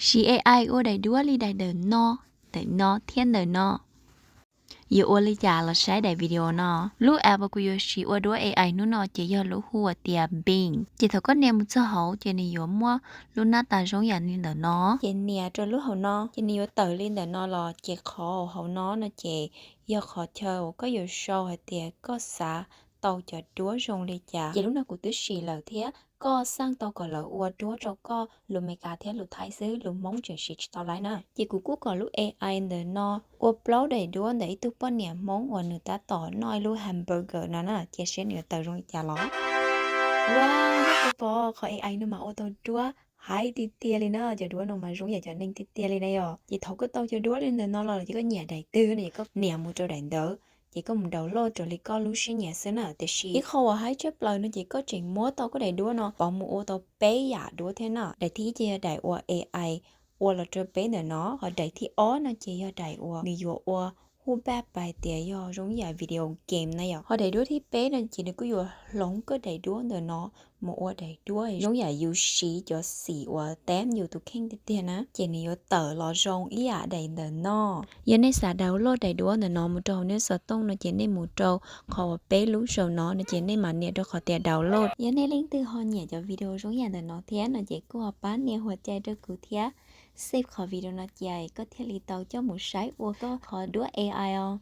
Siv A I ua daim duab li daim ntawm no, ntawm no thiab ntawm no. Yuav ua li cas los saib daim video no. Lub app uas kuv yuav siv ua duab A I hnub no ces yog lub hu ua tias Bing. Ces thaum koj nias mus txog hauv ces nws yuav muaj lub nab tas zoo yam li ntawm no. Ces nias rau lub hauv no ces nws yuav tawm li ntawm no los, ces qhov hauv no no ces yog qhov chaw uas koj yuav sau hais tias koj xav tau cov duab zoo li cas. Ces lub no kuv twb sim lawm thiab, koj xaj tau kom lawv ua duab rau koj lus Meskas thiab lus Thaib xwb, lus Hmoob tseem siv tsis tau laiv na. Ces kuv kuj kom lub A I ntawm no ua plaub daim duab ntawm ib tug poj niam Hmoob uas nws tab tom noj ib lub hamburger no na, cia saib nws yuav tawm zoo li cas los. Wow, koj pom qhov A I no mas ua tau duab haib tiag tiag li na, cov duab no mas zoo yam cov neeg tiag tiag li na yom. Ces thaum koj tau cov duab li ntawm no los ces koj nyiam daim twg no ces koj nias mus rau daim ntawd, ces koj mus download raws li koj lub siab nyiam xwb na. Tiam sis ib qho uas haib tshaj plaws no ces koj tseem muab tau koj daim duab no pov mus ua tau peb yam duab thiab na. Daim thib ib ces yog daim uas A I ua los rau peb ntawm no, ho daim thib ob no ces yog daim uas nws yuav ua hu baj pais tias yog zoo yam video game na yom. Ho daim duab thib peb no ces nws kuj yuav hloov koj daim duab ntawm no mus ua daim duab zoo yam yus siv cov xim uas teb yus tus kheej tiag tiag na, ces nws yuav tawm los zoo ib yam daim ntawm no. Yog nej xav download daim duab ntawm no mus rau hauv nej xov tooj no ces nej mus rau qhov uas peb lub zaum no no ces nej mam nias rau qhov tias download. Yog nej leej twg ho nyiam cov video zoo yam ntawm no thiab no ces kuj ho pab nias huam cai rau kuv thiab, save qhov video no cia koj thiaj li tau coj mus saib ua koj qhov duab A I os.